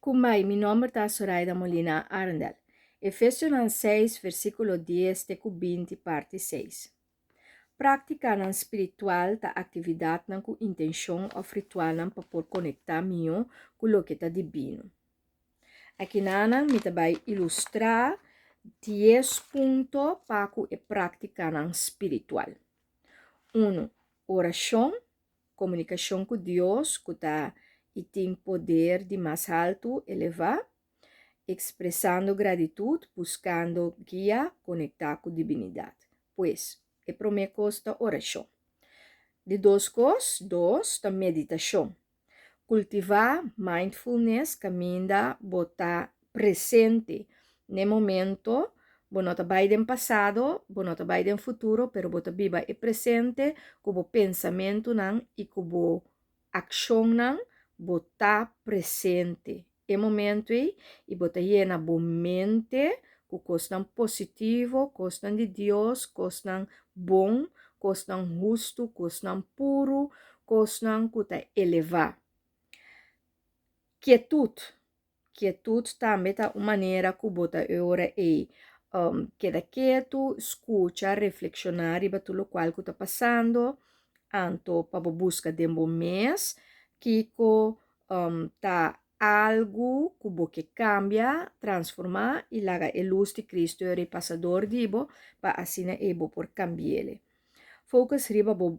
Kumbai, mi nomber ta Soraida Molina Arendel. Efesionan 6, versíkulo 10 te ku 20, parti 6. Práktikanan spiritual ta aktividatnan ku intenshon òf ritualnan pa por konektá mihó ku loke ta dibino. Akinanan mi ta bai ilustrá 10 punto pa ku e práktikanan spiritual. 1. Orashon, komunikashon ku Dios ku ta i tin poder di mas haltu, elevá, ekspresando gratitut, buskando guia, konektá ku dibinidat. Pues, e promé kos ta orashon. Di dos kos, dos, ta meditashon. Kultivá mindfulness kaminda bo ta presente n'e momento, bo no ta bai den pasado, bo no ta bai den futuro, pero bo ta biba e presente ku bo pensamentunan i ku bo akshonnan, bo ta presente e momento ei i bo ta yena bo mente ku kosnan positivo, kosnan di Dios, kosnan bon, kosnan hustu, kosnan puru, kosnan ku ta elevá. Kietut. Kietut tambe ta un manera ku bo ta e ora ei keda ketu, skucha, reflekshoná riba tur lokual ku ta pasando, anto pa bo buska den bo mes kiko ta algu ku bo ke kambia, transformá i laga e lus di Cristo e repasa dor di bo pa asina ei bo por kambi'el. Focus riba bo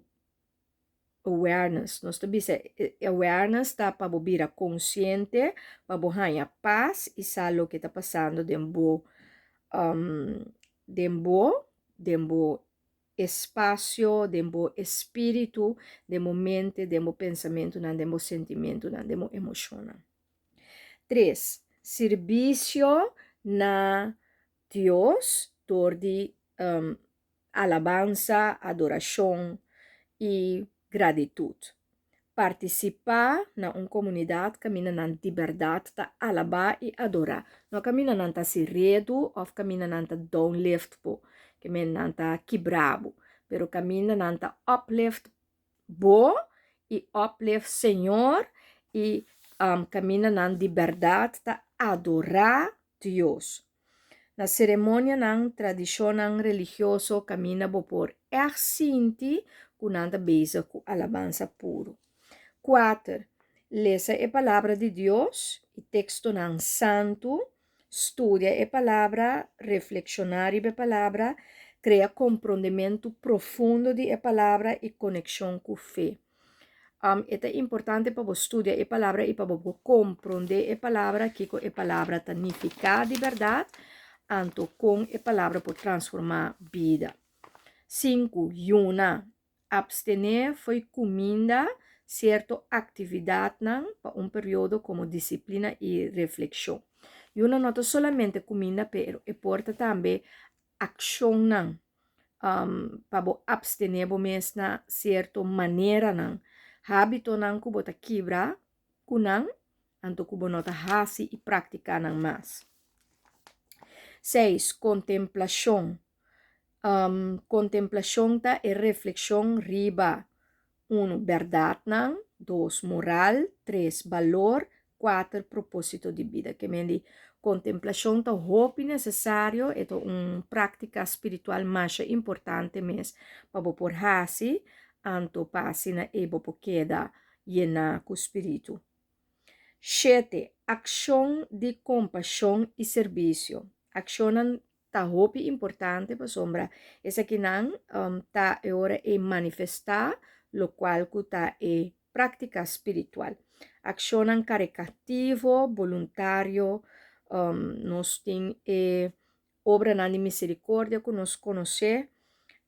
awareness. Nos ta bisa awareness ta pa bo bira konsiente, pa bo haña pas i sa loke ta pasando den bo den bo, den bo espasio, den bo espíritu, den bo mente, den bo pensamentunan, den bo sentimentunan, den bo emoshonnan. Tres, Sirbisio na Dios dor di alabansa, adorashon i gratitut. Partisipá na un komunidat kaminda nan di bèrdat ta alabá i adorá. No kaminda nan ta hasi redu òf kaminda nan ta downlift bo, ke men nan ta kibrá bo, pero kaminda nan ta uplift bo i uplift Señor i kaminda nan di bèrdat ta adorá Dios. Na seremonianan, tradishonnan religioso kaminda bo por ègt sinti ku nan ta bezig ku alabansa puru. Kuater, Lesa e Palabra di Dios i tekstonan santu, studia e Palabra, reflekshoná riba e Palabra, krea komprondementu profundo di e Palabra i konekshon ku fe. E ta importante pa bo studia e Palabra i pa bo por komprondé e Palabra, kiko e Palabra ta nifiká di bèrdat, anto kon e Palabra por transformá bida. Sinku, Yuna. Apstené fo'i kuminda sierto aktividatnan pa un periodo komo disiplina i reflekshon. Yuna no ta solamente kuminda pero e por ta tambe akshonnan pa bo apstené bo mes na sierto maneranan, hábitonan ku bo ta kibra ku nan, anto ku bo no ta hasi i praktiká nan mas. Seis, Kontemplashon. Kontemplashon ta e reflekshon riba Unu, bèrdatnan, dos, moral, tres, balor, kuater, propósito di bida. Ke men di kontemplashon ta hopi nesesario, e ta un práktika spiritual masha importante mes pa bo por hasi, anto pa asina ei bo por keda yená ku spiritu. Shete, akshon di kompashon i serbisio. Akshonnan ta hopi importante pasobra esakinan ta e ora e manifestá lokual ku ta e práktika spiritual. Akshonnan karikativo, boluntario, nos tin e obranan di miserikordia ku nos konosé,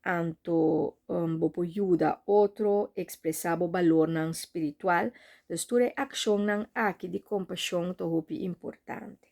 anto bo por yuda otro ekspresá bo balornan spiritual. Dus tur e akshonnan aki di kompashon ta hopi importante.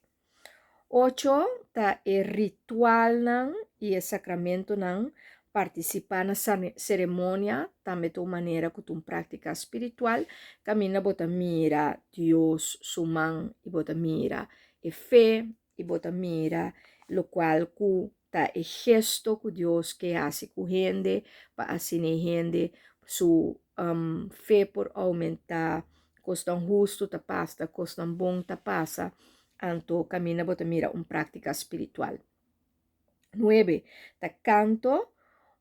Ocho ta e ritualnan i e sakramentonan. Partisipá na seremonia tambe ta un manera ku ta un práktika spiritual kaminda bo ta mira Dios su man i bo ta mira e fe i bo ta mira lokual ku ta e gesto ku Dios ke hasi ku hende pa asina e hende su fe por oumentá. Kosnan hustu ta pasa, kosnan bon ta pasa, anto kaminda bo ta mira un práktika spiritual. 9 ta kanto,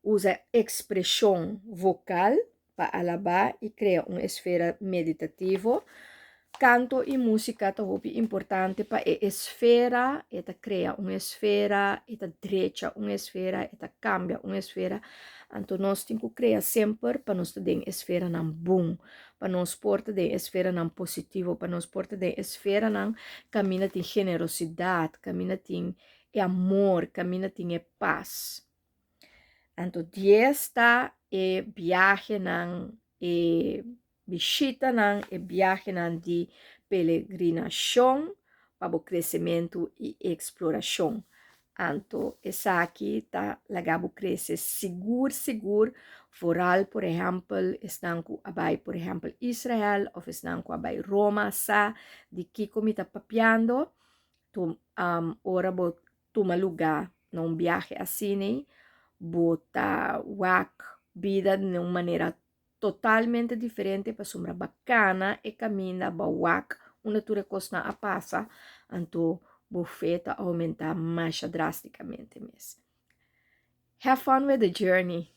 usa ekspreshon vokal pa alabá i krea un esfera meditativo. Kanto i músika ta hopi importante pa e esfera, e ta krea un esfera, e ta drecha un esfera, e ta kambia un esfera. Anto nos tin ku krea semper pa nos ta den esferanan bon, pa nos por ta den esferanan positivo, pa nos por ta den esferanan kaminda tin generosidat, kaminda tin e amor, kaminda tin e pas. Anto dies ta e biahenan, e bishitanan, e biahenan di pelegrinashon pa bo kresementu i eksplorashon. Anto esaki ta laga bo krese sigur sigur, foral por ehèmpel esnan ku a bai por ehèmpel Israel òf esnan ku a bai Roma sa di kiko mi ta papiando. Tu ora bo tuma lugá na un biahe asina, bo ta wak bida di un manera totalmente diferente pasobra bo a kana e kaminda, bo a wak unda tur e kosnan a pasa, anto bo fe ta oumentá masha drástikamente mes. Have fun with the journey!